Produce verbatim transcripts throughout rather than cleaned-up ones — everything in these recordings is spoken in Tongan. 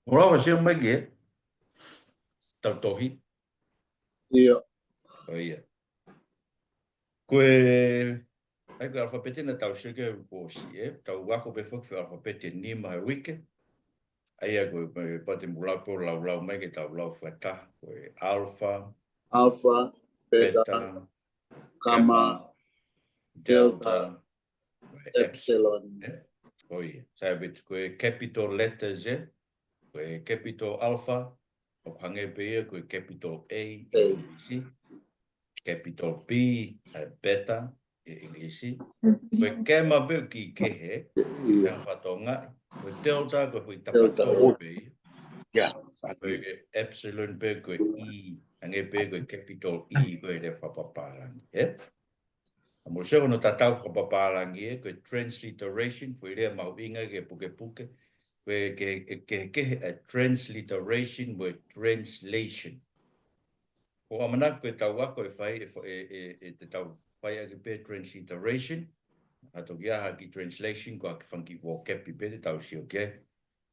Mo lava sio mai ki he tau tohi. ʻIo. ʻO ia. Ko e, ʻa ia ko e ʻalafapeti naʻa tau sio ki ai he uike kuo ʻosi, ē? Tau ako pē foki foʻi ʻalafapeti ʻe nima he uike. ʻA ia ko e, ko e pati mulau pē ʻo laulau mai ke tau lau fakataha. Ko e alfa, alfa, beta, beta, kama, kama, delta, delta, epsilon. Ē? ʻO ia. Sai pē ko e capital letters, ē? Ko e capital alpha, ʻoku hangē pē ia ko e capital A, ʻi he ʻIngilisi. Capital B, ʻa e beta, ʻi he ʻIngilisi. Ko e kema pē ʻoku kehe, ʻio, ʻa e fatongia. Ko e delta, ko e foʻi delta, tapatoʻi pē ia. Ia. Ko e epsilon pē, ko e E, hangē pē ko e capital E, ko e lea fakapapālangi, ē? ʻA mo sio ko hono tatau fakapapālangi ē, ko e transliteration, foʻi lea mahuʻinga ke pukepuke, ko e ke, ke, ke, ʻa e transliteration mo e translation. Ko e ʻamanaki ko e tau ako ʻe fai, ʻe fa-, ʻe, ʻe, ʻe te tau fai ʻaki pē transliteration, ʻa toki ʻi ai ha kiʻi translation, ko e kiʻi fanga kiʻi vocab pē te tau sio ki ai.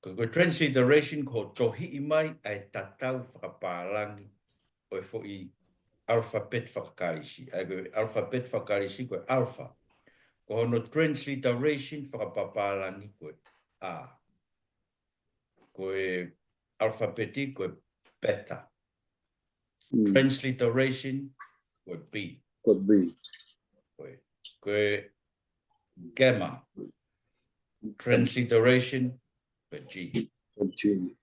Ko, ko e transliteration ko e tohiʻi mai ʻa e tatau fakapālangi ʻo e foʻi ʻalafapeti faka-Kalisi. ʻA ia ko e ʻalafapeti faka-Kalisi ko e alfa. Ko hono transliteration fakapapālangi ko e A. Ko e ʻalafapeti ko e beta. Mm. Transliteration ko e B. Ko e B. Ko e, ko e gamma. Transliteration ko e G. Ko e G.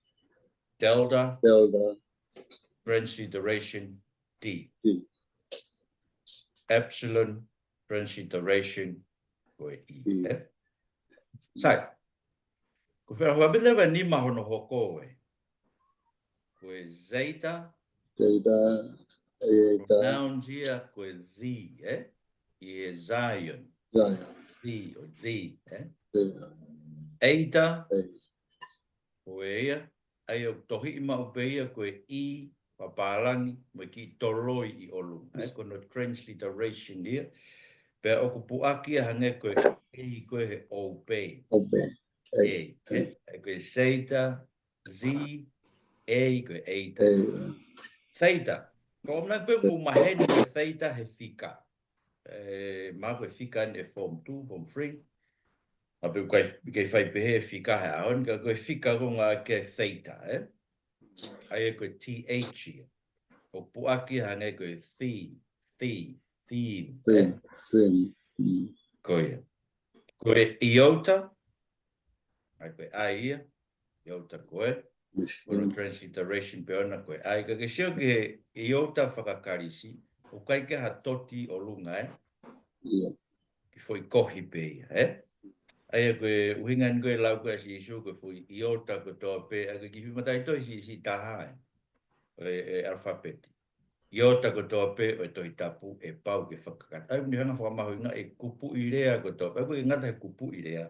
Delta. Delta. Transliteration D. D. Epsilon. Transliteration ko e E. E. Ē? Sai. Ko e fēfē leva e nima hono hoko ē? Ko e zeta. Zeta, eta. Pronounce ia ko e Z, ē? ʻI he Zion. Zion. Z, ʻo Z, ē? Zeta. Eta. Eta. Ko e ia, ʻa ia ʻoku tohiʻi maʻu pē ia ko e E fakapālangi, mo e kiʻi toloi ʻi ʻolunga, ē, ko hono transliteration ia. Pea ʻoku puʻaki ia hangē ko e A ko ē he ʻope. ʻOpe. A, A, ē? ʻA ia ko e zeta, Z, A, ko e eta. A. Theta. Ko e ʻamanaki pē ʻoku mou maheni ko e theta he fika. Ē, mahalo ko e fika ʻi he form two, form three. ʻA ia pē ʻoku ʻikai, ʻikai fai pehē e fika he ʻaho ni, ka ko e fika ko ē ʻoku ʻikai ke theta, ē? ʻA ia ko e T H ia. ʻOku puʻaki hangē ko e thi, thi, thin, ē? Thin, thin. Mm. Ko ia. Ko e iota, ʻa ia ko e I ia, iota ko ē. Yes. Ko hono transliteration pē ʻona ko e I. Ka ke sio ki he iota faka-Kalisi, ʻoku ʻikai ke ʻi ai ha toti ʻi ʻolunga, ē? ʻIo. Kiʻi foʻi kohi pē ia, ē? ʻA ia ko e ʻuhinga eni ko e lau ko ē ʻa Sīsū ko e foʻi iota kotoa pē, ʻa ia ko e kiʻi foʻi mataʻitohi siʻisiʻi taha ē. ʻO e, e ʻalafapeti. Iota kotoa pē ʻo e Tohi Tapu ʻe pau ke fakakakato. ʻA ia ʻoku ne hanga ʻo fakamahuʻingaʻi e kupuʻi lea kotoa pē. ʻA ia ʻoku ʻikai ngata he kupuʻi lea,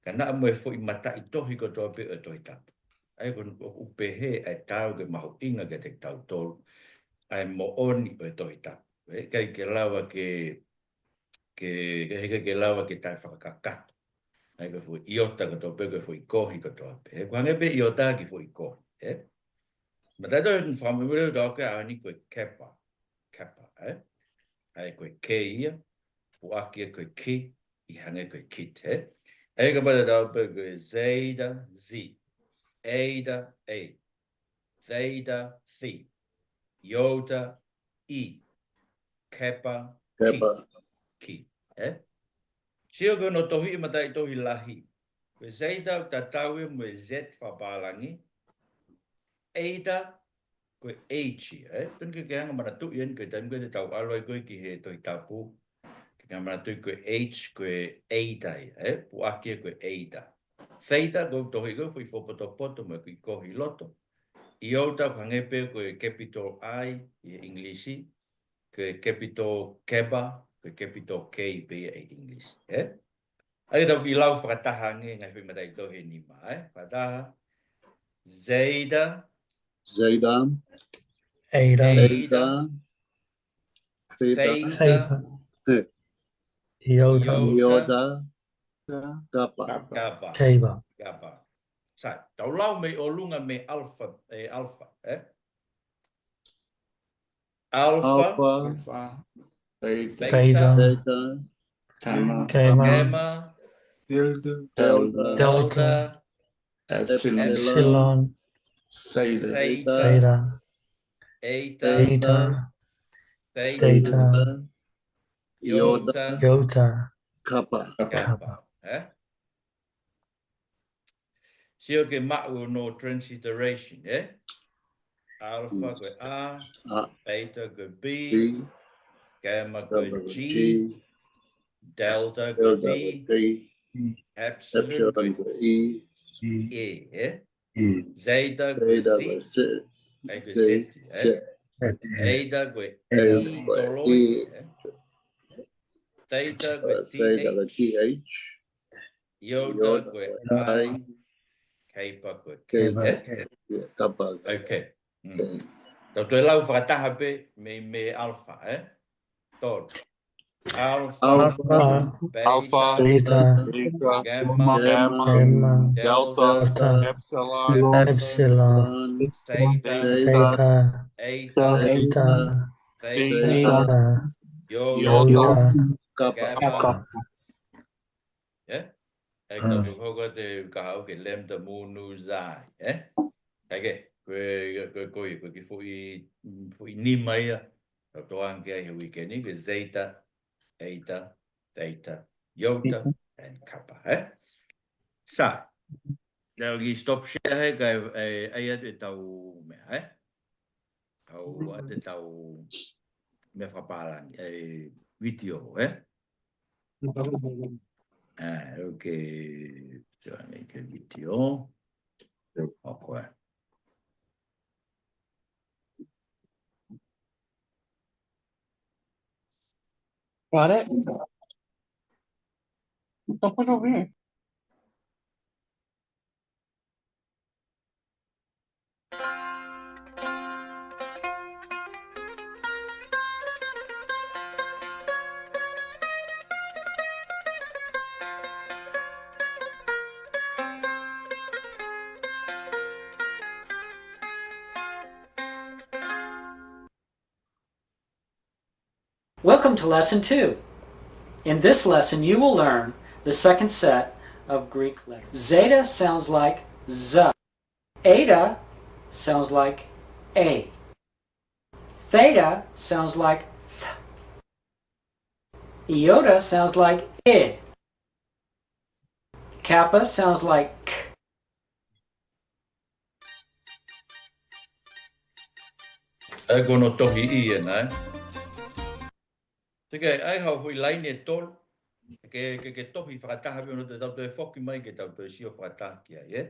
ka naʻa mo e foʻi mataʻitohi kotoa pē ʻo e Tohi Tapu. ʻA ia ʻoku, ʻoku pehē ʻa e taau ke mahuʻinga kiate kitautolu ʻa e moʻoni ʻo e Tohi Tapu. ʻIkai ke lava ke, ke, ke, ʻikai ke lava ke taʻefakakakato. ʻA ia ko e foʻi iota kotoa pē, ko e foʻi kohi kotoa pē. He ʻoku hangē pē iota ki he foʻi kohi, ē? Mataʻitohi fakamuimui leva ʻoku tau ako he ʻaho ni ko e kappa. Kappa, ē? ʻA ia ko e K ia, puʻaki ia ko e ki, ʻi hangē ko e kit, ē? ʻA ia kapau te tau pehē ko e zeta, Z, eta, A, theta, thi, iota, E, kappa, kappa, ki, ki, ē? Sio ki hono tohiʻi mataʻitohi lahi. Ko e zeta ʻoku tatau ia mo e Z fakapālangi. Eta, ko e H ia, ē? Tonu ke ke hanga ʻo manatuʻi eni ko e taimi ko ē te tau ʻalu ai ko ē ki he Tohi Tapu. Ke ke hanga ʻo manatuʻi ko e H, ko e eta ia, ē? Puʻaki ia ko e eta. Theta, ko e tohiʻi ko ē foʻi fakapotopoto mo e kiʻi kohi ʻi loto. Iota ʻoku hangē pē ko e capital I ʻi he ʻIngilisi, ko e capital kappa, ko e capital K pē ia ʻi he ʻIngilisi, ē? ʻA ia tau kiʻi lau fakataha ange ngaahi foʻi mataʻitohi ʻe nima, ē? Fakataha, zeta, zeta, eta, eta, theta, theta, theta, ē, iota, iota, iota, kappa, kappa, kappa, kappa. Sai, tau lau mei ʻolunga mei ʻalfa, ē, ʻalfa, ē? ʻAlfa, ʻAlfa, Alpha, Beta, Beta, Beta, Gamma, Gamma, Gamma, Delta, Delta, Delta, Epsilon, Epsilon, Theta, Theta, Theta, Eta, Eta, Theta, Theta, Iota, Iota, Kappa. Kappa. Kappa. Ē? Sio ke maʻu ʻo no transliteration, ē? ʻAlfa ko e A, A, Beta ko e B, B, Gamma ko e Gamma ko e G, G, Delta ko e Delta D, ko e D, Epsilon ko e Epsilon ko e E, E, E, ē? E, Zeta ko e Zeta Z, ko e Z, ʻai ko e Z, Z, ē? Z, Eta ko e Eta E ko e toloi, E, ē? Theta ko e Theta ko e T H, T H, Iota Iota ko e ko e I, I, Kappa ko e K, Kappa, ē? K, yeah, Kappa. Okay. Mm. K. Tau toe lau fakataha pē mei, mei ʻAlfa, ē? Tolu. ʻAlfa, ʻAlfa, Beta, Alpha, Beta, Beta, Gamma, Gamma, Gamma, Delta, Delta, Epsilon, Epsilon, Theta, Theta, Theta, Theta, Theta, Theta, Iota, Iota, Kappa, Kappa. Kappa. Ē? ʻAi, ʻa, tau hoko atu e kahaʻu ke lambda mu nu xi, ē? ʻAi ke, ko e, ko e, ko e, ko e kiʻi foʻi, foʻi nima ia. Tau toʻo ange ai he uike ni, ko e Zeta, Eta, Theta, Iota, and Kappa, ē? Sai. Now you stop share, hē, kae, ē, ʻai atu ʻetau meʻa, ē? ʻAi atu ʻetau meʻa fakapālangi, ē, vitiō, ē? Ā, okay. Sio ange ki he vitiō. ʻOku ʻai. Got it? Don't put it over here. Welcome to lesson two. In this lesson, you will learn the second set of Greek letters. Zeta sounds like Z. Eta sounds like A. Theta sounds like th. Iota sounds like I. Kappa sounds like k. ʻAi ko hono tohiʻi ena, ē? Te ke ʻai haʻo foʻi laine ʻe tolu. Ke, ke, ke tohi fakataha pē ʻo no te tau toe foki mai ke tau toe sio fakataha ki ai, ē?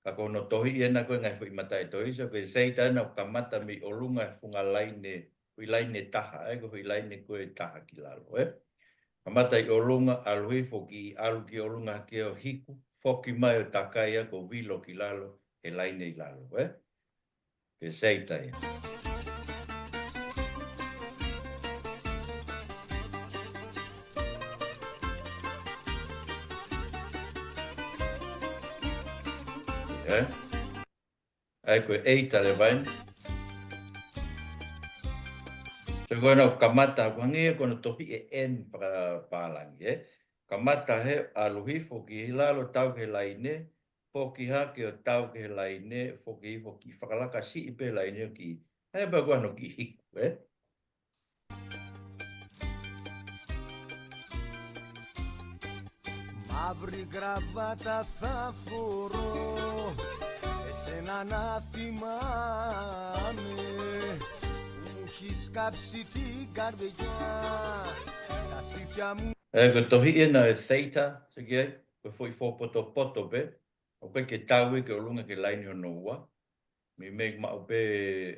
Ka ko hono tohiʻi ena ko e ngaahi foʻi mataʻitohi, so ko e Zeta ena ʻoku kamata mei ʻolunga he funga laine, foʻi laine ʻe taha, ē, ko e foʻi laine ko ē ʻe taha ki lalo, ē. Kamata ʻi ʻolunga, ʻalu hifo ki, ʻalu ki ʻolunga hake ʻo hiku, foki mai ʻo takai ʻo vilo ki lalo, he laine ʻi lalo, ē. Ko e Zeta ia. Ē? ʻAi ko e Eta leva ena. So ko ena ʻoku kamata, ʻoku hangē ko hono tohiʻi ʻe N fakapālangi, ē? Kamata he ʻalu hifo ki lalo tau ki he laine, foki hake ʻo tau ki he laine, foki hifo ki fakalaka siʻi pē laine ʻo ki, ʻai pē ko hono kiʻi hiku, ē? Μαύρη γραβάτα θα φορώ, εσένα να θυμάμαι, που μου έχεις κάψει την καρδιά, τα στήθια μου. Ē, ko e tohiʻi ena ʻo e Theta, sio ki ai, ko e foʻi fōpotopoto pē, ʻoku ʻikai ke tau ia ki ʻolunga ki he laine hono ua. Meimei maʻu pē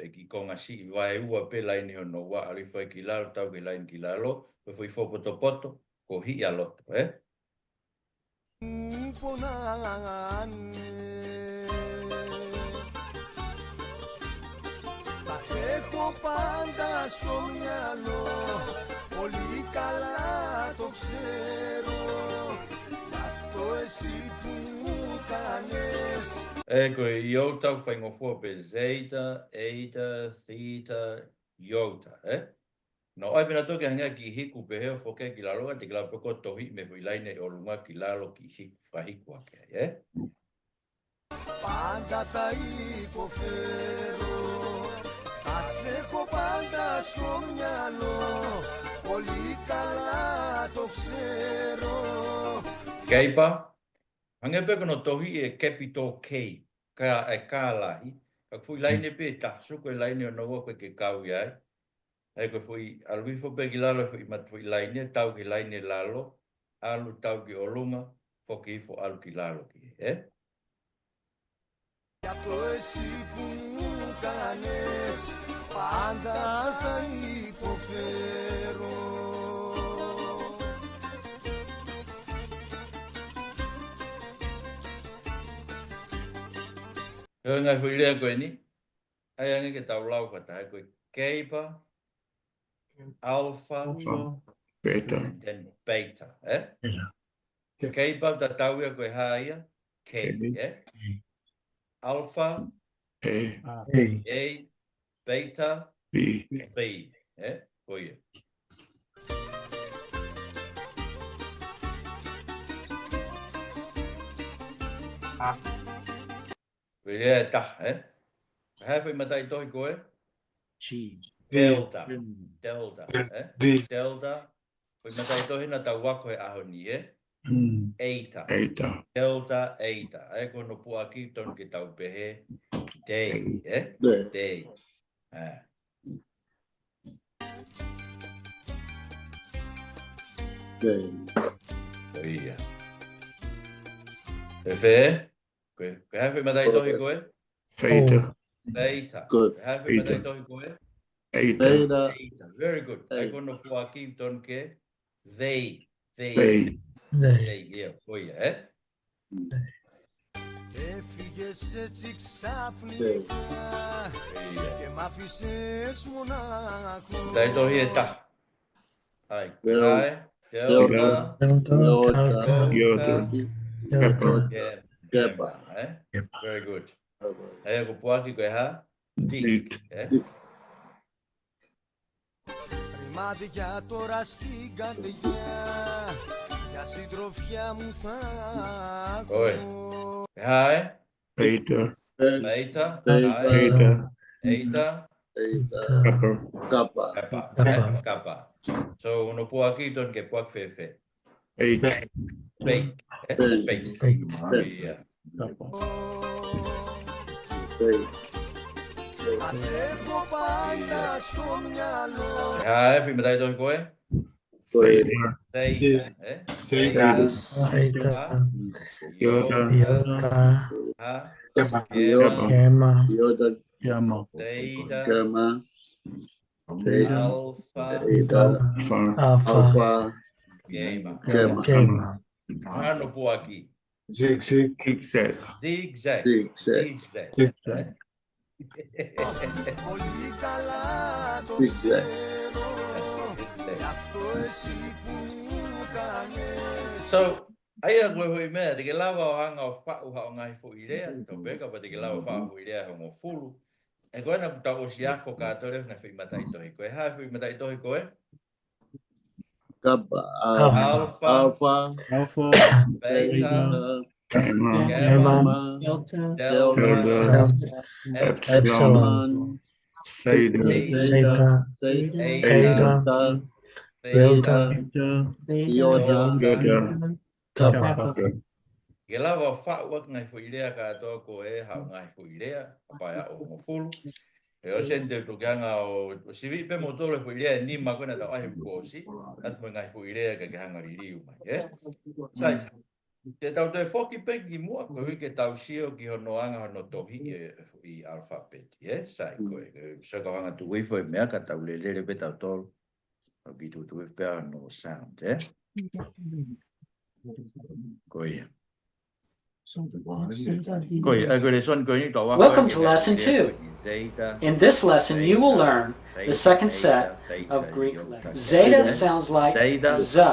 e kiʻi konga siʻi vaeua pē laine hono ua, ʻalu hifo ai ki lalo, tau ki he laine ki lalo, ko e foʻi fōpotopoto, ko e hiʻa loto, ē? Μου πονάνε. Θα σ' έχω πάντα στο μυαλό, πολύ καλά το ξέρω. Κι αυτό Ē, ko e iota ʻoku faingofua pē, zeta, eta, theta, iota, ē? Nō ʻai pē naʻa toki hangē kiʻi hiku pē he ʻo foki ki lalo, ka te ke lau pē ko e tohi mei he foʻi laine ʻi ʻolunga ki lalo kiʻi hiku, fakahiku hake ai, ē? Panda tai po fero, aseko panda somnyalo, polikala toksero. Keipa, hangē pē ko hono tohi ʻe capital K, ka e ka lahi, ka ko e foʻi laine pē ʻe taha, sio ko e laine ʻo noa ko ē ke kau ai. ʻA ia ko e foʻi ʻalu hifo pē ki lalo e foʻi mat-, foʻi laine, tau ki laine lalo, ʻalu tau ki ʻolunga, foki hifo ʻalu ki lalo ki, ē? Ia ko e sipu kanes, panda sai po fero. Ko e ngaahi foʻi lea ko eni, ʻai ange ke tau lau fakataha, ko e keipa, alpha, alpha, beta, and then beta, ē? Beta. Keipa tatau ia ko e hā ia? K, K, ē? K. Alpha, A. A. A. Beta, B. B, ē? Ko ia. A. Ko ia e taha, ē? Ko e hā e foʻi mataʻitohi ko ē? G. Delta. Delta, ē? D. Delta. Foʻi mataʻitohi naʻa tau ako he ʻaho ni, ē? Mm. Eta. Eta. Delta, eta. ʻA ia ko hono puʻaki tonu ke tau pehē day, day, ē? Day. Day. Ē. Day. Ko ia. Fēfē? Ko e, ko e hā e foʻi mataʻitohi ko ē? Theta. Theta. Good. Ko e hā e foʻi mataʻitohi ko ē? Eta. Eta. Eta. Very good. ʻA ia ko hono puʻaki tonu ke they. They. They. They. They, yeah, ko ia, ē? Έφυγες έτσι ξαφνικά και μ' άφησες μονάχο. Mataʻitohi ʻe taha. ʻAi, Del-, ʻai, Delta, Delta, Delta, Delta, Iota, Kappa. Kappa. Kappa, ē? Kappa. Very good. Kappa. ʻA ia ko e puʻaki ko e hā? Delta. Delta, ē? Delta. Ρημάδια τώρα στην καρδιά, για συντροφιά μου θα έχω. Oi. Hā, ē? Eta. Eta. Eta. Eta. Eta. Eta. Kappa. Kappa. Kappa. Kappa. Kappa. So, hono puʻaki tonu ke puʻaki fēfē? Fake. Fake. Fake. Fake. Fake. Ia. Fake. Fake. Hā, ē, foʻi mataʻitohi ko ē? Theta. Theta, ē? Theta. Theta. Iota. Iota. Hā? Gamma. Gamma. Iota. Gamma. Theta. Gamma. Theta. Alpha. Theta. Alpha. Alpha. Gamma. Gamma. Gamma. Hā hono puʻaki? Zig, zig. Zigzag. Zigzag. Zigzag. Zigzag. Zigzag. Zigzag. So, ʻa ia ko e foʻi meʻa, te ke lava ʻo hanga ʻo faʻu haʻo ngaahi foʻi lea, tau pehē kapau te ke lava ʻo faʻu foʻi lea ʻe hongofulu. Ē, ko ena kuo tau ʻosi ako kātoa leva e ngaahi foʻi mataʻitohi. Ko e hā e foʻi mataʻitohi ko ē? Kappa, uh, Alpha. Alpha. Alpha. Beta. Beta. Gamma. Gamma. Delta. Delta. Delta. Epsilon. Epsilon. Theta. Theta. Theta. Theta. Theta. Delta. Theta. Iota. Iota. Kappa. Kappa. Ke lava ʻo faʻu ʻaki e ngaahi foʻi lea kātoa ko ē, haʻo ngaahi foʻi lea, kapau ʻe hongofulu. ʻE ʻosi eni te u toki hanga ʻo, ʻo sivi pē mo tolo e foʻi lea ʻe nima ko ena naʻa tau ʻai he kuo ʻosi, ʻatu mo e ngaahi foʻi lea ka ke hanga ʻo liliu mai, ē? Sai, te tau toe foki pē ki muʻa, koeʻuhi ke tau sio ki hono anga hono tohi e, e foʻi alafapeti, ē? Sai, ko e, e, sio ka hanga tuku hifo e meʻa ka tau lele pē tautolu. ʻOku tuʻutuʻu pē hono sound, ē? Ko ia. Ko ia, ʻa ia ko e lēsoni ko eni tau ako. Welcome to lesson two. In this lesson, you will learn the second set of Greek letters. Zeta sounds like z.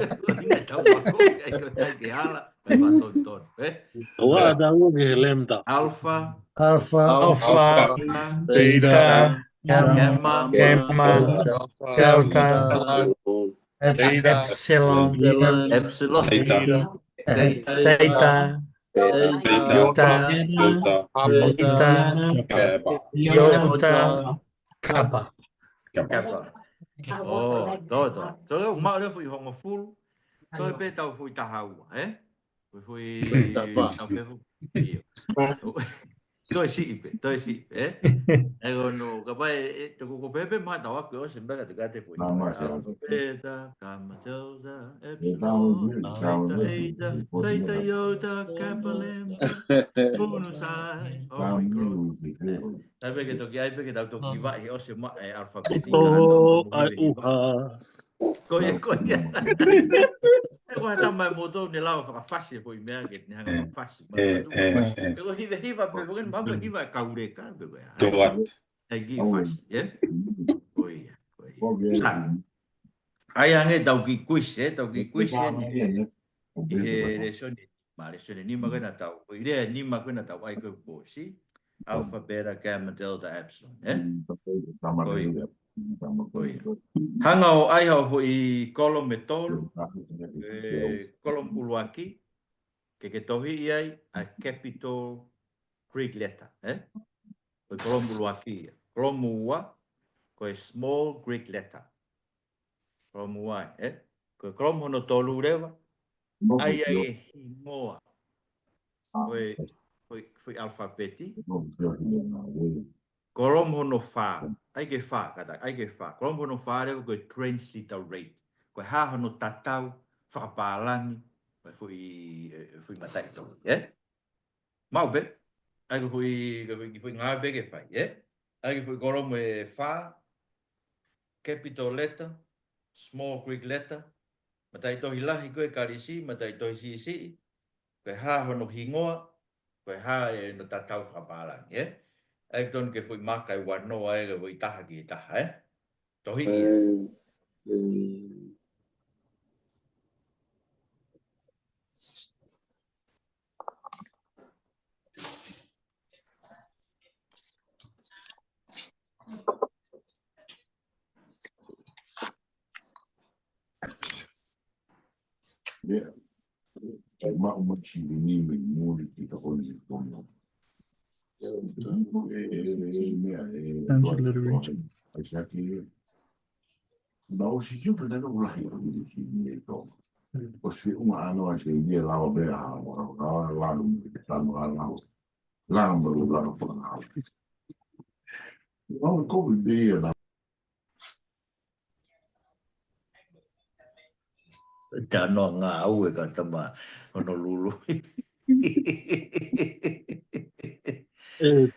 Ko ʻene tau ako, ʻai ko ʻene ke ala, pea fatonton, ē? Ua, tau ki he lambda. Alpha, Alpha, Alpha, Beta, Beta, Gamma, Gamma, Delta, Delta, Epsilon, Epsilon, Theta, Theta, Theta, Iota, Iota, Iota, Iota, Iota, Kappa. Kappa. ʻŌ, tō, tō. Tō, ʻoku maʻu leva foʻi hongofulu. Tō pē tau foʻi taha ua, ē? Foʻi, foʻi, tau pē foʻi. ʻIo. Toe siʻi pē, toe siʻi pē, ē? ʻE ko ʻene, kapau ʻe, ʻe, toko ko pē pē mā tau ako ʻo se mbaka te kate foʻi. Alpha, Beta, Gamma, Delta, Epsilon, Theta, Theta, Iota, Kappa, Lambda, Phi, Nu, Psi, Omicron. Ē, taimi ke toki ʻai pē ke tau toki vaʻi ʻo se ma, ē, alphabet ʻi ʻO, ai, uha. Ko ia, ko ia. ʻE ko ha tama e moto ne lau fakafasi ko i meʻa ke ne hanga fakafasi. Ē, ē, ē. ʻE ko hiva, hiva, pē ko ke mapu hiva e kauleka, pē ko ia. Tō atu. ʻAi ki fasi, ē? Ko ia, ko ia. Sa. ʻAi ange tau ki kuisi, ē? Tau ki kuisi, ē? ʻI he lēsoni, ma lēsoni nima ko ena tau. Ko e lea nima ko ena tau. ʻAi ko e posi. Alpha, Beta, Gamma, Delta, Epsilon, ē? Ko ia. Ko ia. Hanga ʻo ʻai haʻo foʻi kolomu ʻe tolu. ʻE, kolomu ʻuluaki. Ke ke tohiʻi ai ʻa e capital Greek letter, ē? Ko e kolomu ʻuluaki ia. Kolomu ua, ko e small Greek letter. Kolomu ua, ē? Ko e kolomu hono tolu leva, ʻai ai e hingoa. Ko e, ko e, ko e alfabeti. Kolomu hono fā, ʻai ke fā, kātaki, ʻai ke fā. Kolomu hono fā leva ko e transliterate. Ko e hā hono tatau fakapālangi, ko e foʻi, e, foʻi mataʻitohi, ē? Maʻu pē, ʻai ke foʻi, ke foʻi, foʻi ngāue pē ke fai, ē? ʻAi ke foʻi kolomu ʻe fā, capital letter, small Greek letter, mataʻitohi lahi ko e Kalisi, mataʻitohi siʻisiʻi, ko e hā hono hingoa, ko e hā ʻene tatau fakapālangi, ē? ʻAi ke tonu ke foʻi maka ʻe ua noa ē, ke foʻi taha ki he taha, ē? Tohi ia. Yeah. Ke maʻu mai silini mei muli ki ka ʻoni kono. E, e, e, mea, e, Transliteration. ʻAi saki, e. Na o si siu fana no ulahi o ni si ni e to. O si uma ano a se ni e lao mea ha, lao, lao, lao, lao, lao, lao, lao, lao, lao, lao. Lao ko mea na. Tano ngāue ka tama Honolulu.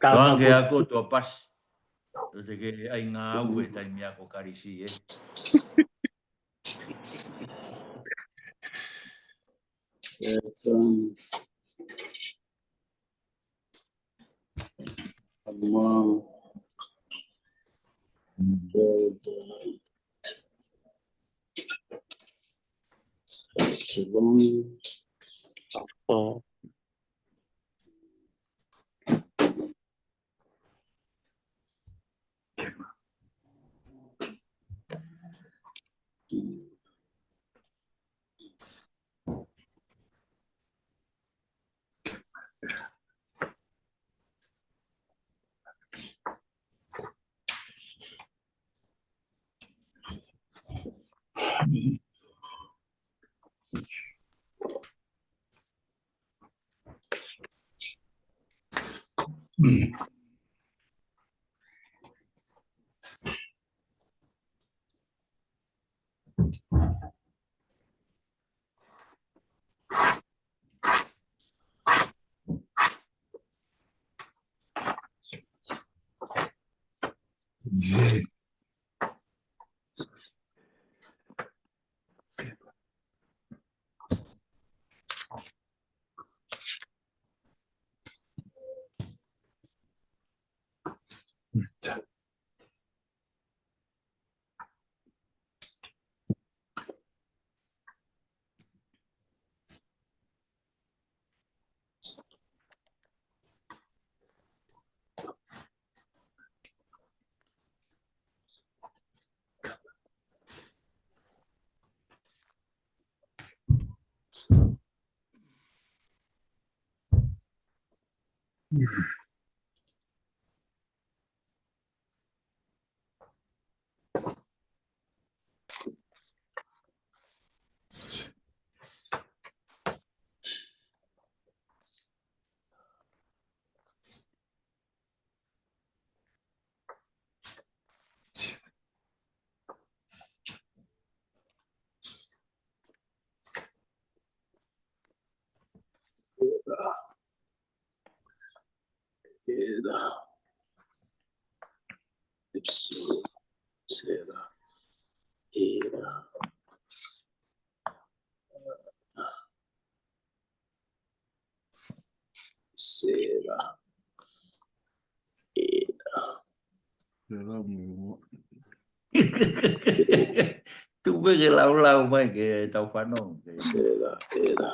Toa ke ako tua pasi. Tō te ke ʻai ngāue taimi ako Kalisi, ē. Era. Epsilon. Sera. Era. Sera. Era. Sera mo. Tuku pē ke laulau mai ke tau fanongo. Sera, era.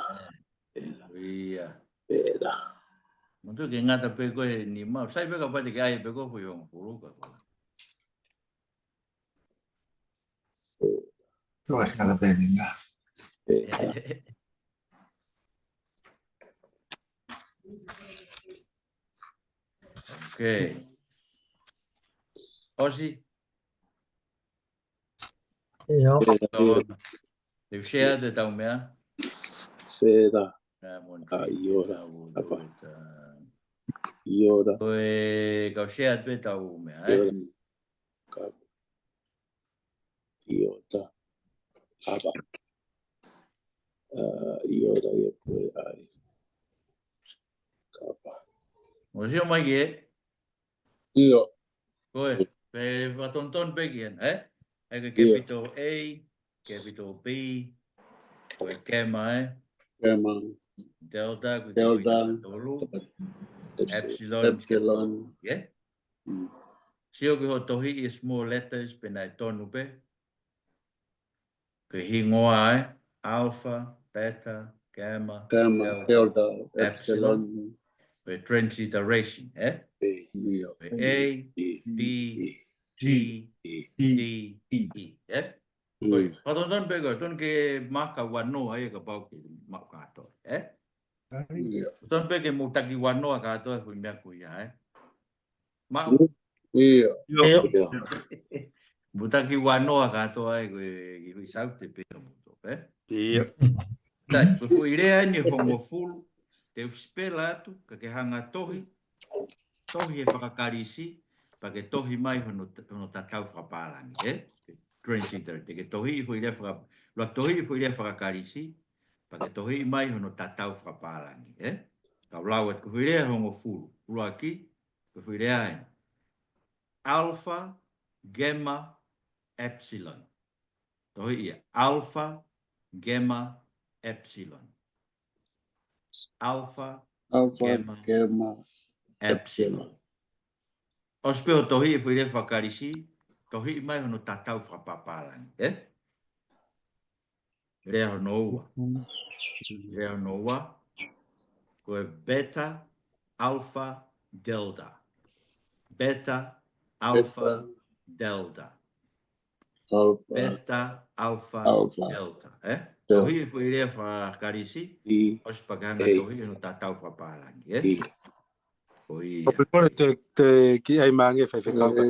Era. Ia. Era. Motu ke ngata pē ko e nima. Sai pē ka pati ke ai pē ko fu yong puluka. Tuas kala pēnina. Okay. ʻOsi. ʻIo. Tau ona. Te u share atu ʻetau meʻa. Share. Nā, mo ni. ʻIo, ʻio. Kapa. ʻIo. Ko e kau share atu ʻetau meʻa, ē? ʻIo. Kapa. ʻIo, ta. Kapa. ʻIo, ta, ʻio, ko e ai. Kapa. Mo sio mai ki he. ʻIo. Ko e, pe fatonton pē ki hena, ē? ʻE ke capital A, capital B, ko e gamma, ē? Gamma. Delta, ko e delta. Tolu. Epsilon. Epsilon. Sio ki hoʻo tohiʻi e small letters pe naʻe tonu pē. Ko e hingoa, ē? Alpha, beta, gamma, gamma, delta, delta, epsilon. Epsilon. Ko e transliteration, ē? ʻIo. Ko e A, B, D, D, E, ē? Ko e, fatonton pē ko e, tonu ke maka ua noa ia kapau ke maʻu kātoa, ē? ʻIo. Tonu pē ke mou taki ua noa kātoa e foʻi meʻa ko ia, ē? Maʻu. ʻIo. ʻIo. Mou taki ua noa kātoa e ko e, ko e saute pē ʻo mou tō, ē? ʻIo. Sai, ko e foʻi lea eni hongofulu, te u spell atu, ka ke hanga tohi, tohi e fakaKalisi, pea ke tohi mai hono, hono tatau fakapālangi, ē? Transliterate, te ke tohiʻi foʻi lea faka-, lua tohiʻi foʻi lea fakaKalisi, pea ke tohiʻi mai hono tatau fakapālangi, ē? Kau lau atu ko e foʻi lea hongofulu, ʻuluaki, ko e foʻi lea eni. Alpha, gamma, epsilon. Tohiʻi ia. Alpha, gamma, epsilon. Alpha, alpha, gamma, gamma, epsilon. Epsilon. ʻOsi pē hoʻo tohiʻi e foʻi lea fakaKalisi, tohiʻi mai hono tatau fakapālangi, ē? Lea hono ua. Lea hono ua. Ko e beta, alpha, delta. Beta, alpha, beta, delta. Alpha. Beta, alpha, alpha, delta. Ē? Delta. Tohiʻi e foʻi lea fakaKalisi, ʻosi pea ke hanga tohiʻi hono tatau fakapālangi, ē? Ko ia. Ko e te, te ki ai mange fai fekau ka.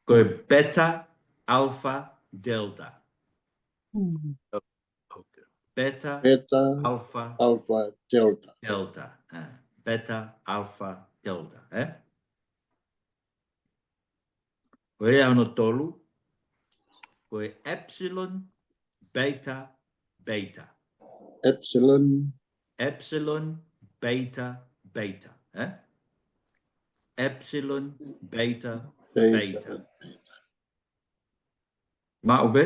Ko e beta, alpha, delta. Beta, beta, alpha, alpha, delta. Delta. Beta, alpha, delta, ē? Ko e lea hono tolu, ko e epsilon, beta, beta. Epsilon. Epsilon, beta, beta, ē? Epsilon, beta, beta. Maʻu pē?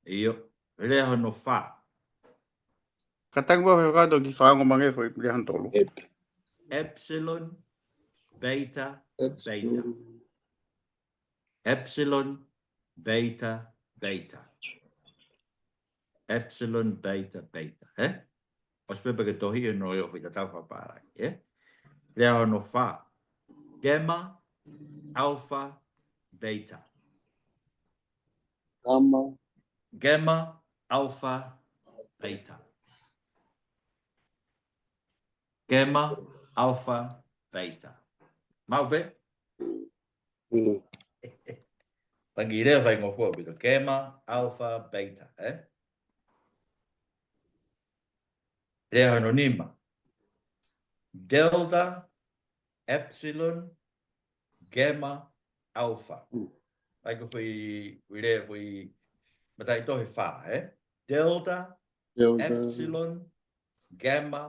ʻIo, lea hono fā. Ka tangi mo fekau ki fango mange foʻi lea hono tolu. Ep-, epsilon, beta, beta. Epsilon, beta, beta. Epsilon, beta, beta, ē? ʻOsi pē pea ke tohiʻi hono ʻio foʻi tatau fakapālangi, ē? Lea hono fā. Gamma, alpha, beta. Gamma. Gamma, alpha, beta. Gamma, alpha, beta. Maʻu pē? Pangilea faingofua ʻaupito. Gamma, alpha, beta, ē? Lea hono nima. Delta, epsilon, gamma, alpha. ʻAi ko e foʻi, foʻi lea, foʻi mataʻitohi fā, ē? Delta, delta, epsilon, gamma,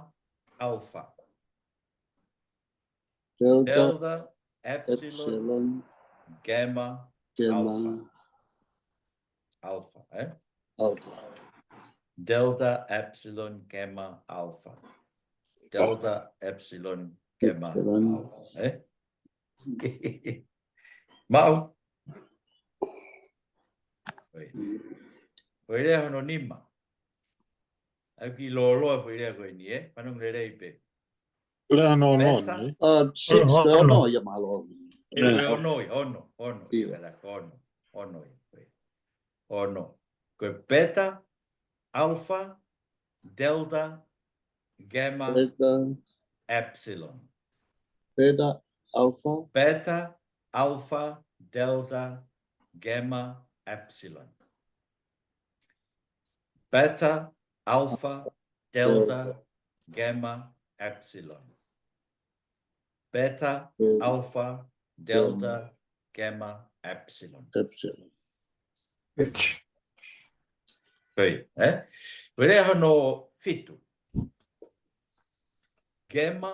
alpha. Delta, delta, epsilon, epsilon, gamma, gamma, alpha. Alpha, ē? Alpha. Delta, epsilon, gamma, alpha. Delta, epsilon, gamma, epsilon, alpha, ē? Maʻu. Ko e lea hono nima. ʻAi ki lōloa foʻi lea ko eni, ē? Fanongo lelei pē. Lea hono ono, beta, ē? Ah, six, ono, ono. Ia mālō. Ē, ko e ono ia, ono, ono. ʻIo. Ia, ko e ono, ono ia, ko e ono. Ko e beta, alpha, delta, gamma, beta, epsilon. Beta, alpha. Beta, alpha, delta, gamma, epsilon. Beta, alpha, delta, gamma, epsilon. Beta, alpha, delta, gamma, epsilon. Epsilon. Pei, ē? Ko e lea hono fitu. Gamma,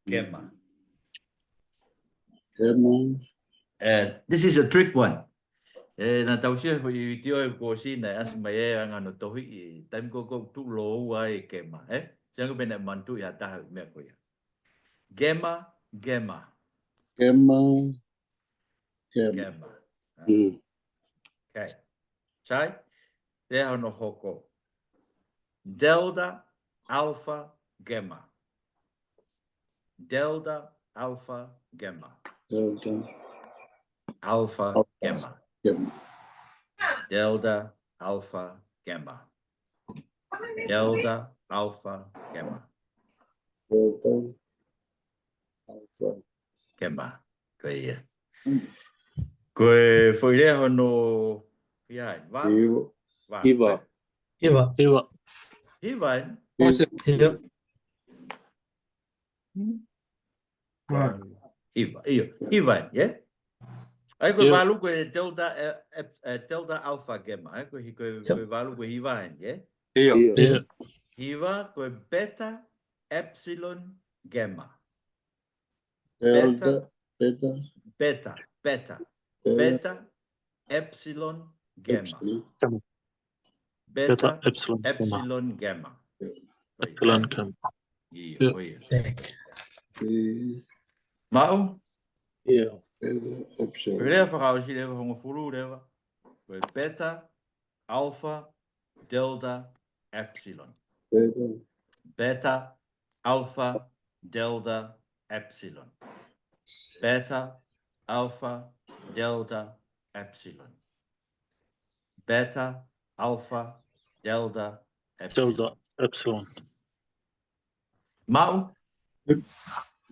gamma. Gamma. Uh, this is a trick one. Ē, naʻa tau sio he foʻi vitiō ʻe kuo ʻosi naʻe ʻasi mai e anga hono tohi ʻi taimi ko ē ʻoku tuʻu lōua e gamma, ē? Sai ange pē naʻe manatuʻi ha taha meʻa ko ia. Gamma, gamma. Gamma. Gamma. Gamma. Mm. Okay. Sai? Lea hono hoko. Delta, alpha, gamma. Delta, alpha, gamma. Delta. Alpha, alpha, gamma. Gamma. Delta, alpha, gamma. Delta, alpha, gamma. Delta, alpha. Gamma. Ko ia. Mm. Ko e foʻi lea hono ia, ē? Vā? Hiva. Vā. Hiva. Hiva. Hiva. Hiva, ē? Hiva. Hiva. Hiva, ʻio, hiva, ē? ʻA ia ko e valu ko e delta, ē, ep-, ē, delta alpha gamma, ē? Ko e hi-, ko e, ko e valu ko e hiva, ē? ʻIo. ʻIo. Hiva, ko e beta, epsilon, gamma. Delta, beta, beta, beta, beta, epsilon, gamma. Epsilon. Gamma. Beta, beta, epsilon, gamma. Epsilon, gamma. ʻIo. Epsilon, gamma. ʻIo, ʻio. ʻIo. Maʻu? ʻIo. Beta, epsilon. Lea fakaʻosi leva, hongofulu leva. Ko e beta, alpha, delta, epsilon. Beta. Beta, alpha, delta, epsilon. Beta, alpha, delta, epsilon. Beta, alpha, delta, epsilon. Delta, epsilon. Maʻu?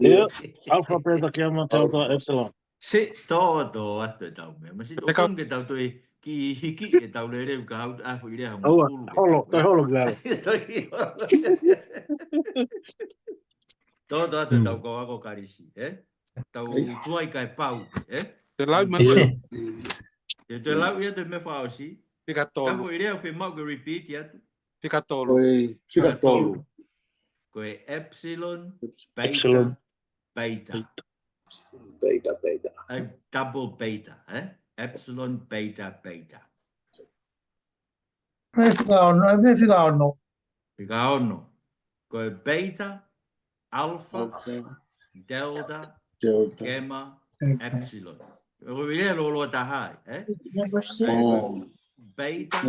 ʻIo, alpha, beta, gamma, delta, alpha, epsilon. Sai, tō, tō atu e tau meʻa. Masi, ʻoku tonu ke tau toe kiʻi hiki e tau lele ka hau a foʻi lea hongofulu. Holo, toe holo ki lalo. Tō, tō atu e tau kau ako Kalisi, ē? Tau tuai kae pau, ē? Te lau mai. ʻIo. Te, te lau ia te meʻa fakaʻosi. Fika tolu. Ka foʻi lea ʻoku fiemaʻu ke repeat ia atu. Fika tolu. Ko e, fika tolu. Ko e epsilon, beta, epsilon, beta. Beta, beta. A double beta, ē? Epsilon, beta, beta. Fika ono, ē, fika ono. Fika ono. Ko e beta, alpha, alpha, delta, delta, gamma, gamma, epsilon. Ko e lea lōloa taha, ē? Beta,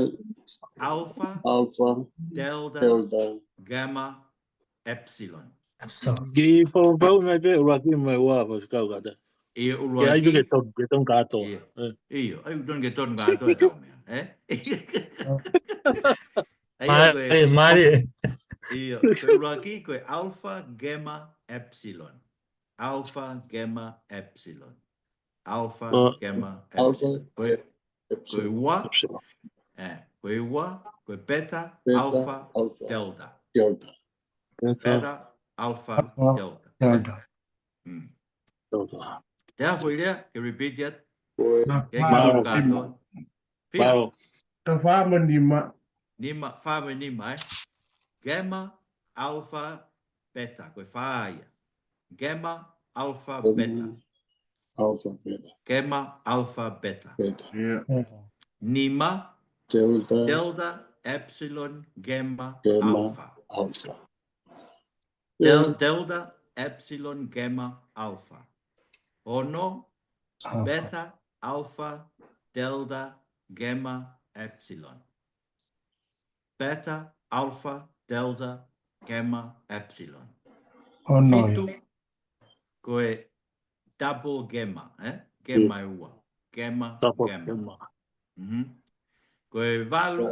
alpha, alpha, delta, delta, gamma, epsilon. Epsilon. Kiʻi fakapapauʻi mai pē ʻuluaki mo e ua, ko e kau kata. ʻIo, ʻuluaki. ʻAi pē ke tonu, ke tonu kātoa. ʻIo. ʻIo, ʻai tonu ke tonu kātoa e tau meʻa, ē? ʻAi, ko e, mālie, mālie. ʻIo, ko e ʻuluaki, ko e alpha, gamma, epsilon. Alpha, gamma, epsilon. Alpha, gamma, epsilon. Ko e, ko e ua, ē, ko e ua, ko e beta, beta, alpha, alpha, delta. Delta. Beta, alpha, alpha, delta. Delta. Mm. Delta. Te a foʻi lea, ke repeat ia. Ko e, ke, ke tonu kātoa. Fia. Fā. Ko e fā mo e nima. Nima, fā mo e nima, ē? Gamma, alpha, beta. Ko e fā ia. Gamma, alpha, beta. Gamma, alpha, beta. Gamma, alpha, beta. Beta. ʻIo. Nima. Delta. Delta, epsilon, gamma, gamma, alpha. Alpha. Del-, delta, epsilon, gamma, alpha. Ono, alpha, beta, alpha, delta, gamma, epsilon. Beta, alpha, delta, gamma, epsilon. Ono ia. Fitu, ko e double gamma, ē? Gamma ʻe ua. Gamma, double gamma. Gamma. Mhm. Ko e valu,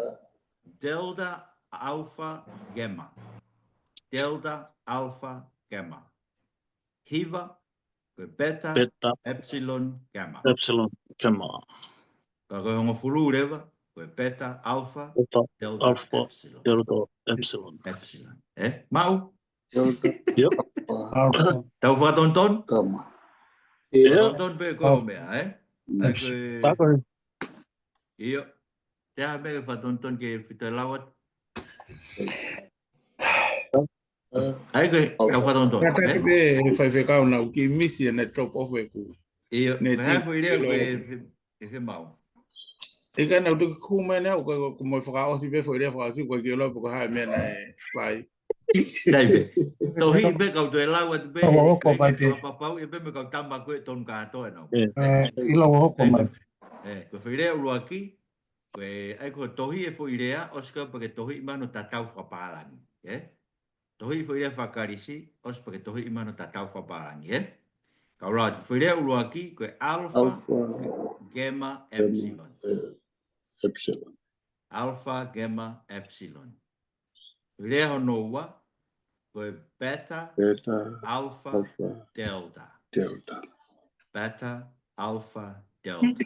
delta, alpha, gamma. Delta, alpha, gamma. Hiva, ko e beta, beta, epsilon, gamma. Epsilon, gamma. Pea ko e hongofulu leva, ko e beta, alpha, Beta, delta, alpha, epsilon. Delta, epsilon. Epsilon. Eh? Maʻu? Delta. Yep. Alpha. Tau fakatonutonu? Gamma. Yep. Fakatonutonu pē ko e meʻa, eh? Mm. Ko e- Tako. ʻIo. Te aha meʻa ke fakatonutonu ke fita lauat? Eh, ʻAi ko e, tau fakatonutonu. Kātaki Eh? pē he faifekau naʻa ku kiʻi misi ʻene drop off ʻeku. ʻIo. Ne Ko e hā ti- foʻi lea ko ilo. e fe-, e femau. ʻIkai naʻa ku toki kumi ʻene au, ko, ko, ko mo fakaʻosi pē foʻi lea fakaʻosi, ko e kiʻi lau pē ko e hā e meʻa naʻe fai. Sai pē. Tohi pē kau toe lau atu pē. Hoko, hoko, Pea mai pē. fakapapauʻi pē mo e kau tama ko ē tonu kātoa ʻenau. Yeah. Eh, ʻilo ʻo hoko ʻAi mai. ko, eh, ko e foʻi lea ʻuluaki, ko e, ʻai ko e tohi e foʻi lea, ʻosi ko ē pea ke tohi ʻi mano tatau fakapālangi. Eh? Tohi foʻi lea fakaKalisi, ʻosi pea ke tohi ʻi mano tatau fakapālangi, eh? Kau lau atu, foʻi lea ʻuluaki, ko e alpha, Alpha. gamma, Gamma. epsilon. Eh, epsilon. Alpha, gamma, epsilon. Foʻi lea hono ua, ko e beta, Beta. alpha, Alpha. delta. Delta. Beta, alpha, delta.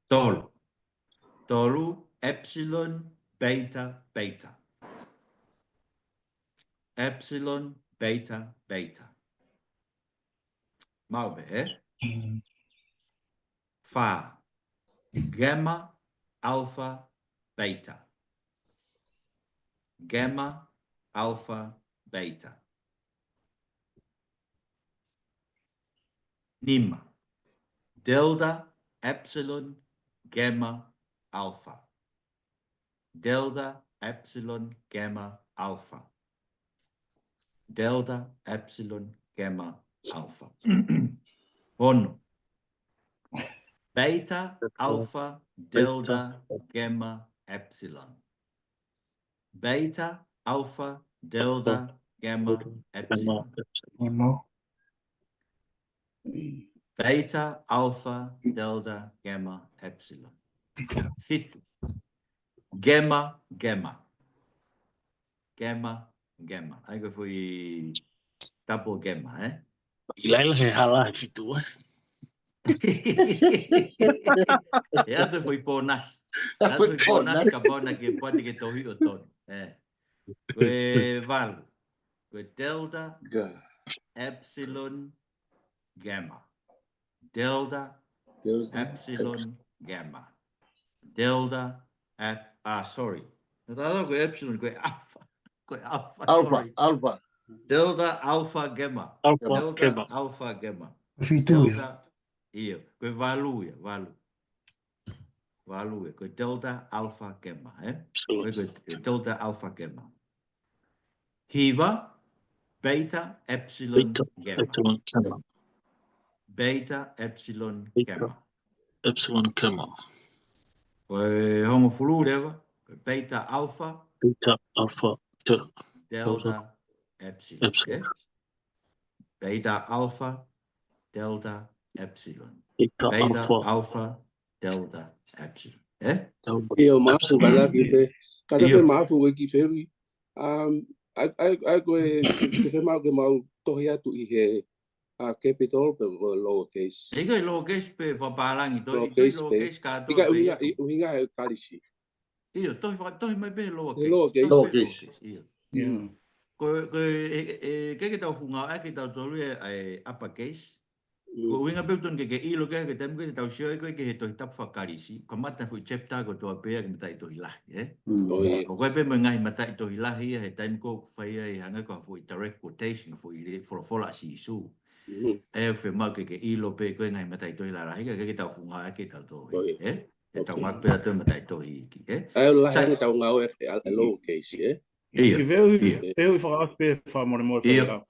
Tolu. Tolu, epsilon, beta, beta. Epsilon, beta, beta. Maʻu pē, eh? Mm. Fā. Gamma, alpha, beta. Gamma, alpha, beta. Nima. Delta, epsilon, gamma, alpha. Delta, epsilon, gamma, alpha. Delta, epsilon, gamma, alpha. Ono. Beta, alpha, delta, gamma, epsilon. Beta, alpha, delta, gamma, epsilon. Ono. Beta, alpha, delta, gamma, epsilon. Fitu. Gamma, gamma. Gamma, gamma. ʻAi ko e foʻi double gamma, eh? ʻIlaila he hala he fitu, eh? ʻE ʻatu e foʻi bonus. ʻE ʻatu e foʻi bonus kapau naʻa ke pati ke tohi ʻo tonu. Eh. Ko e valu. Ko e delta, Ga. epsilon, gamma. Delta, Delta. epsilon, gamma. Delta, ep-, ah, sorry. Naʻa tau ko e epsilon, ko e alpha. Ko e alpha, Alpha. Sorry. Alpha. Delta, alpha, gamma. Alpha, Delta, gamma. Alpha, gamma. Fitu ia. Delta, ʻio. Ko e valu ia, valu. Valu ia. Ko e delta, alpha, gamma, eh? Ko Absolutely. e, ko e delta, alpha, gamma. Hiva, beta, epsilon, Beta, gamma. epsilon, gamma. Beta, epsilon, Beta. Gamma. Epsilon, gamma. Ko e hongofulu leva, ko e beta, alpha, Beta, alpha, delta, delta, epsilon. epsilon. Eh? Beta, alpha, delta, epsilon. Beta, Beta, alpha, alpha, delta, epsilon. Eh? delta, ʻIo, maʻafu epsilon. kalaki pē. Kātaki ʻIo. Maʻafu ʻeku kiʻi fehuʻi. Um, ʻai, ʻai, ʻai ko e, ke ke mau ke mau tohi atu ʻi he, uh, capital pe ko e lower case. ʻIkai lower case pē fakapālangi, tohi, tohi Lower case pē. lower case kātoa ʻIkai pē ʻuhinga, ia. ʻuhinga he Kalisi. ʻIo, tohi faka-, tohi mai pē lower He case. lower case. Tohi mai Lower pē case. Lower case, ʻio. Mm. Ko, ko e, e, e, ke ke tau funga, ʻai ke tau tolu e, e upper case. Mm. Ko e ʻuhinga pē ʻoku tonu ke ke ʻilo ke, ke taimi ko ē te tau sio ai ko ē ki he Tohi Tapu faka-Kalisi. Kamata foʻi chapter kotoa pē ia ki he mataʻitohi lahi, eh? Mm. ʻIo. Ko e koe pē mo e ngaahi mataʻitohi lahi ia he taimi ko ē ʻoku fai ai hangē ko ha foʻi direct quotation, foʻi le-, folofola ʻa Sīsū. Mm. ʻE fiemaʻu ke ke ʻilo pē ko e ngaahi mataʻitohi lalahi, ka ke tau funga ʻai ke tau tolu, ʻIo. eh? Ke tau Okay. maʻu pē ʻa e mataʻitohi iiki, eh? ʻAi ʻo lahi Sai. Ange tau ngāue ʻa, ʻa lower case, eh? ʻIo, Ki fehuʻi, ʻio. Fehuʻi fakaʻosi pē fakamolemole ʻIo. fakaʻau.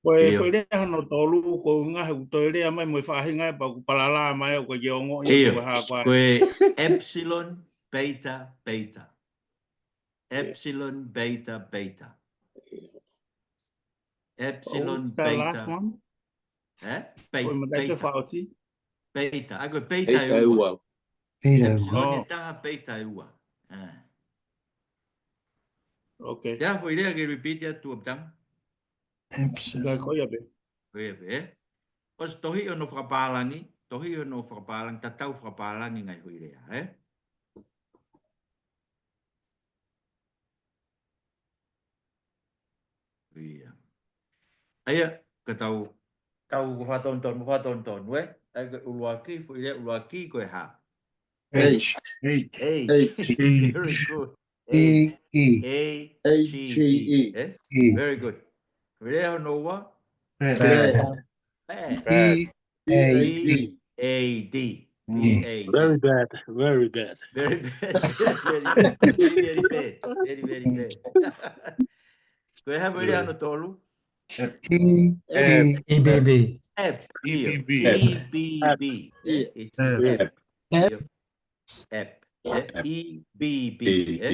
Ko e ʻIo. foʻi lea hono tolu, ko e ʻuhinga he ʻoku toe lea mai mo e faʻahinga ia pea ʻoku palala mai ʻoku ke ongoʻi ʻIo. ko e hā ko ā. Ko e epsilon, beta, beta. Epsilon, beta, beta. Epsilon, What's that last beta. One? Eh? Foʻi Beta, mataʻitohi beta. Fakaʻosi? Beta. ʻAi ko e beta Beta ʻe ʻe ua. ua. Beta ʻe ua. Epsilon ʻe Oh. taha, beta ʻe ua. Eh. Okay. Ia, foʻi lea ke repeat ia tuʻa pē tama. Epsilon. Ka ko ia pē. Ko ia pē, eh? ʻosi tohi hono fakapālangi, tohi hono fakapālangi, tatau fakapālangi ngaahi foʻi lea, ē? ʻIo. ʻA ia, ka tau, tau fakatonutonu, fakatonutonu, ē? ʻA ia ko e ʻuluaki, foʻi lea ʻuluaki ko e hā? H. H. H. H. Very good. E. E. A G E. H E. Ē? E. Very good. Foʻi lea hono ua? Bad. Bad. Bad. Bad. B A D. B A D. B A D. Very bad. Very bad. Very bad. Very, very bad. Very, very bad. Ko e hā foʻi lea hono tolu? E B B. E B B. App. E B B. E B B. App. It's app. App. App. App. Ē, E B B, ē?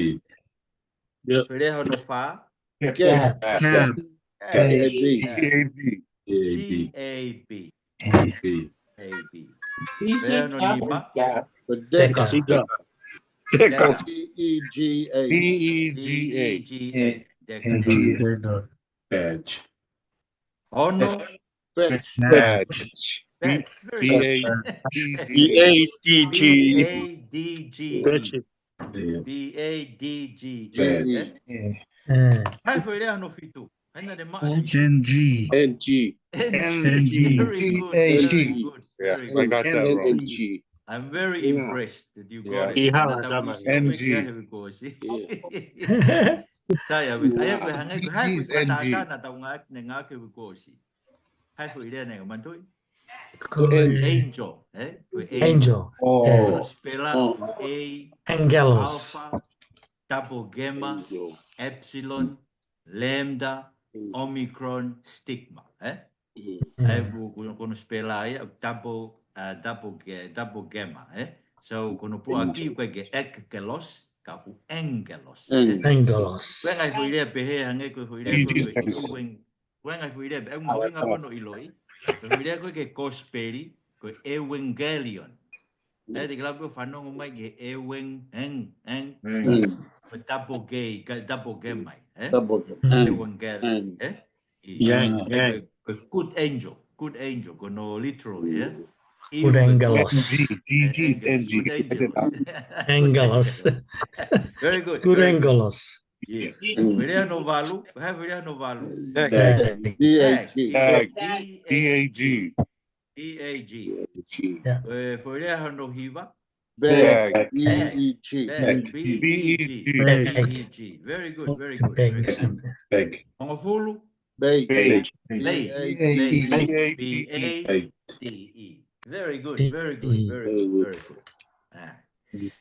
Yep. Foʻi lea hono fā? Gab. Gab. Gab. G A B. G A B. G A B. G A B. Foʻi lea hono nima? Dega. Dega. Dega. D E G A. D E G A. D E G A. Dega. Dega. Badge. Ono. Badge. Badge. Badge. Very good. B A D G. B A D G. B A D G. Badge. B A D G. Badge. Ē? Ē. Hā e foʻi lea hono fitu? Hā e nima? N G. N G. N G. N G. Very good. Very good. Yeah, very good. I got that wrong. N G. I'm very impressed that you got it. N G. Sai, ʻa ia, ʻa ia ko e hangē ko e hā e foʻi fakatātā naʻa tau ngāueʻaki he uike kuo ʻosi. Hā e foʻi lea naʻe manatuʻi? Ko e angel, ē? Ko e angel. Angel. Oh. Ko hono spell ko e A, Angelus. Alpha, double gamma, Angel. Epsilon, Lambda, Mm. Omicron, Sigma, ē? Mm. ʻA ia ko, ko, ko hono spell ia, double, uh, double ga-, double gamma, ē? So, ko hono puʻaki ko e ke Ekkelos, ka ko e Angelos, ē? Ang-, Angelos. Ko e ngaahi foʻi lea pehē hangē ko e foʻi lea ko e, ko e Ewing-, ko e ngaahi foʻi lea pehē, ʻoku mahuʻinga ko hono ʻiloʻi. Ko e foʻi lea ko e ke Kosipeli, ko e Evangelion. ʻA ia te ke lau pē ʻo fanongo mai ki he Eweng, eng, eng. Mm. Ko e double G, ka double G mai, ē? Double G. Evangelion, ē? ʻIo. Yang, ē, yang. Ko e, ko e good angel, good angel, ko hono literal, ē? Good angelos. N G, G G is N G. Good angel. Angelos. Very good, very good. Good angelos. Yeah. Mm. Foʻi lea hono valu, hā e foʻi lea hono valu? Dag. Dag. D A G. Dag. D A G. D A G. D A G. Yeah. Ē, foʻi lea hono hiva? Beg. Beg. B E G. Beg. B E G. Beg. B E G. Very good, very good, very good. Beg. Hongofulu? Beg. Beg. Beg. B A G. B A G E. Very good, very good, very good, very good. Ah.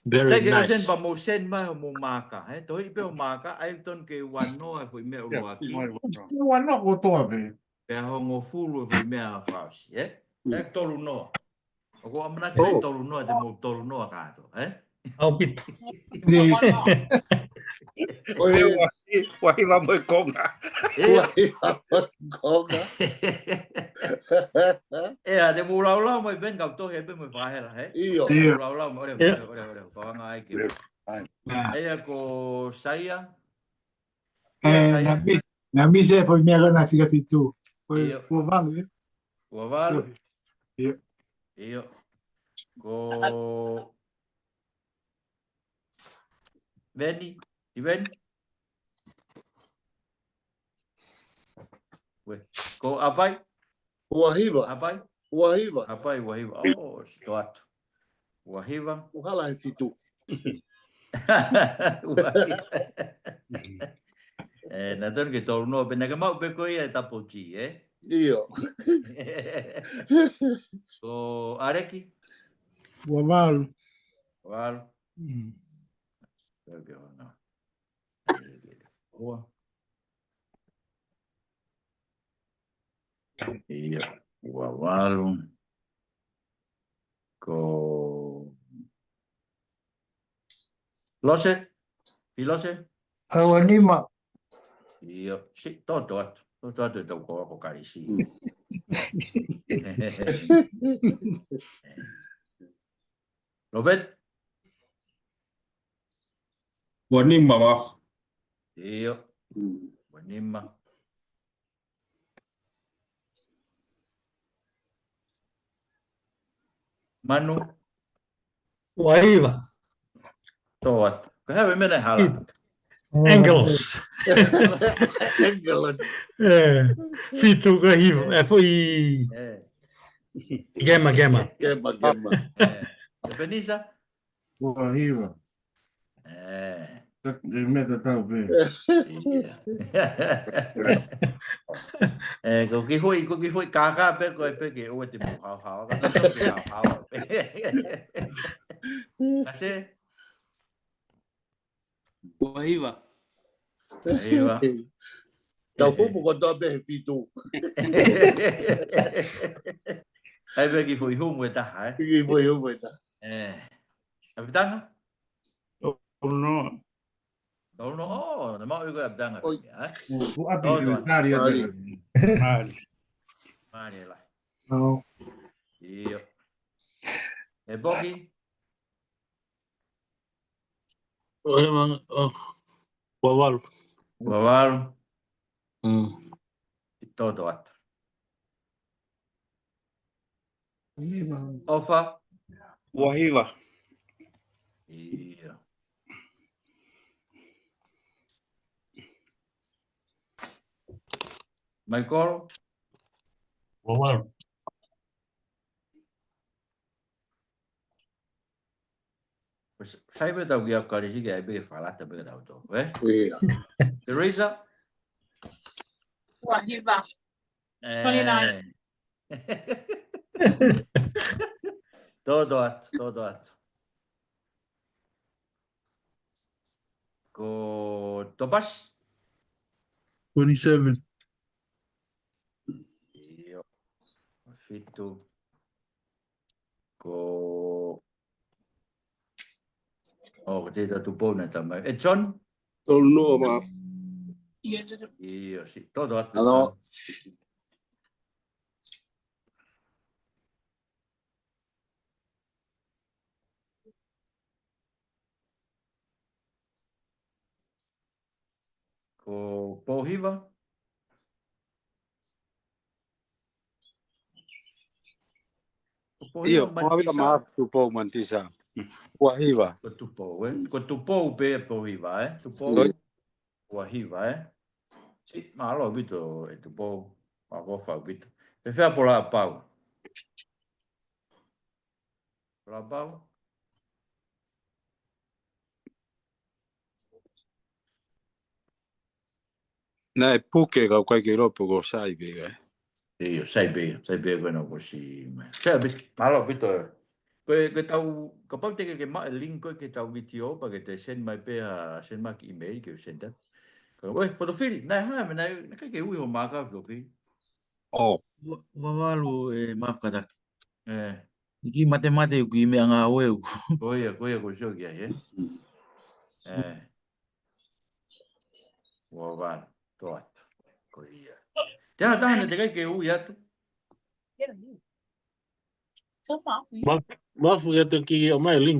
Very nice. Sai ke ʻosi eni pea mou send mai hoʻomou maaka, ē? Tohi pē hoʻo maaka, ʻai tonu ke uanoa e foʻi meʻa ʻuluaki. Uanoa kotoa pē. Pea hongofulu e foʻi meʻa fakaʻosi, ē? Mm. ʻE tolunoa. ʻOku ou ʻamanaki ke tolunoa, te mou tolunoa kātoa, ē? ʻAupito. ʻOi, ʻuahi, ʻuahi mo e konga. Ē? ʻUahi mo e konga. ʻE, ʻa te mou laulau mai pē eni kau tohi pē mo e fakahela, ē? ʻIo. Te mou laulau mai, ʻoua, ʻoua, ʻoua, ʻoua, ʻoua, ʻoua, ʻoua, ʻoua. ʻA ia ko Saia. ʻIo, Saia. Naʻa mi-, naʻa misi e foʻi meʻa ko ena fika fitu. Ko e ʻio. Ua valu, ē? Ua valu. ʻIo. ʻIo. Ko Veni, ʻi Veni. Ue. Ko ʻApai? Ua hiva. ʻApai? Ua hiva. ʻApai, ua hiva. ʻOsi, toʻo atu. Ua hiva. ʻOku hala he fitu. Ua hiva. Ē, naʻa tonu ke tolunoa pē, naʻa ke maʻu pē ko ia e double G, ē? ʻIo. Ko ʻAleki? Ua valu. Valu. Mm. Ua. ʻIo, ua valu. Ko Lose? ʻI Lose? ʻA, ua nima. ʻIo, si, toto atu. Toto atu e tau ko ako kalisi. Mm. Robert? Ua nima, Maf. ʻIo. Mm. Ua nima. Manu. Ua hiva. Tō atu. Ko e hā e meʻa naʻe hala? Angelos. Angelos. Eh, fitu ko e hiva. Eh, foʻi. Eh. Gema, gema. Gema, gema. Eh. Epenisa? Ua hiva. Eh. Tat-, e meʻa tatau pē. Ia. Eh, ko ki foʻi, ko ki foʻi kākā pē ko e pē ke ʻoua te mou haohaoa. Ka tatau pē haohaoa pē. Ka se? Ua hiva. Ua hiva. Tau fupu kotoa pē he fitu. ʻAi pē ki foʻi humu ʻe taha, eh? Ki foʻi humu ʻe taha. Eh. ʻApitanga? Tolu noa. Tolu noa, oh, naʻe maʻu ʻe koe ʻApitanga. Oi. Pē, eh? Ko ʻapi. Tolu noa. Mali, ʻapi. Mali. Mali. Mali, e lahi. Hello. ʻIo. ʻE Poki? Ua hiva, oh, ua valu. Ua valu. Mm. ʻIo, tō atu. ʻOfa. Ua hiva. ʻIo. Michael. Ua valu. Sai pē tau ki ʻAukalisi ke ʻai pē ke fakalata pē ka tau tō, eh? Ia. Teresa? Ua hiva. Eh. Twenty-nine. Tō atu, tō atu. Ko Topasi? Twenty-seven. ʻIo. Fitu. Ko, oh, ko Tēvita Tupou naʻe tala mai. ʻE John? Tolu noa, Mafi. ʻIo, si, tō atu. Hello. Ko Pouhiva? Ko Pouhiva. ʻIo, Pouhiva Mantisa. Mafi, Tupou Mantisa. Ua hiva. Ko Tupou, eh? Ko Tupou pē Pouhiva, eh? Tupou. ʻIo. Ua hiva, eh? Si, mālō ʻaupito ʻe Tupou. Mālō ʻaupito. Pea fēfē Pola Pau? Pola Pau? Naʻe puke ka ʻoku ʻikai ke ʻilo pe ko e sai pē, eh? ʻIo, sai pē, sai pē ko ena ko si mai. Sai pē, mālō ʻaupito. Ko e, ko e tau, kapau te ke, ke maʻu e link ko ē ki heʻetau vitiō, pea ke te send mai pē ʻa, send mai ki email ke u send atu. Ka, ʻoi, Fotofili, naʻe hā, meʻa naʻe, naʻe ʻikai ke ui hoʻo maka, Fotofili. Oh. Ua, ua valu, ē, Mafi, kātaki. Eh. ʻIkai matemate ʻoku ʻi meʻangāue ʻoku. Ko ia, ko ia ko e sio ki ai, eh? Eh. Ua valu, tō atu. Ko ia. Te aha taha naʻe teʻeki ai ke ui atu? Mafi, Mafi, ʻoku te kiʻi ʻomai e link.